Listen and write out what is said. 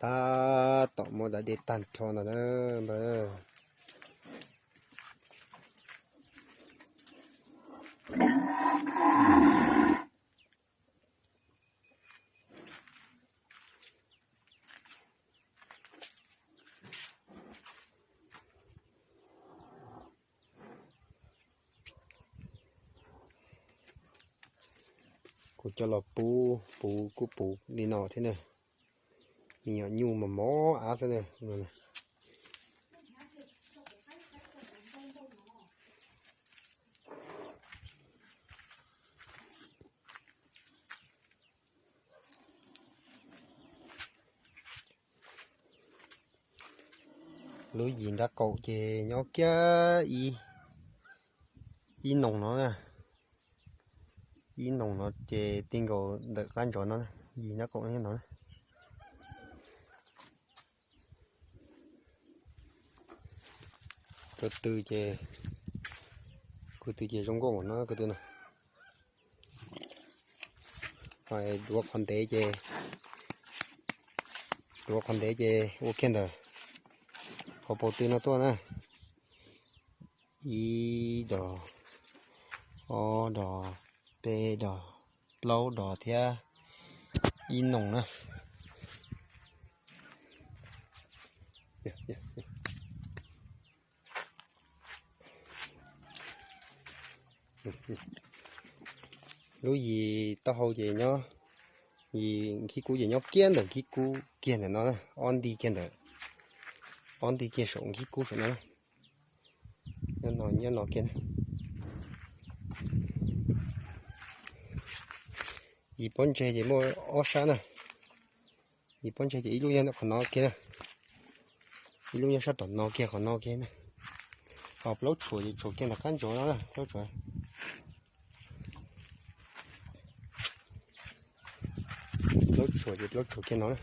Tab tom muab daim dej tag nrho ntawm na npawg. Kuv coj los puv, puv kuj puv li no thiab na. Me nyuam nyuj mos mos av xwb na. Lub yim nraub qaum ces nyob kiag ib noog no na. Ib noog no ces ti nkaus ntawm qab ntsov no, yim nraub qaum nyob no. Ko tw ces, ko tw ces zoo nkauj npaum no ko tw na. Duav qhov ntev ces, duav qhov ntev ces ua kiag ntawm qhov paus tw no tuaj na. Ib dos, ob dos, peb dos, plaub dos thiab ib noog na. Lub yim taub hau ces nyob, yim nkhib kub ces nyob kiag ntawm nkhib kub kiag ntawm no, ob nti kiag ntawm, ob nti kiag saum nkhib kub saum no. Nyob no, nyob no kiag na. Yim pob ntseg ces muaj ob sab na. Yim pob ntseg ces ib lub nyob qhov no kiag na, ib lub nyob sab tom no kiag qhov no kiag na. Ho plaub tshuam ces tshuam kiag ntawm qab ntsov no na, plaub tshuam. Plaub tshuam ces plaub tshuam kiag no na.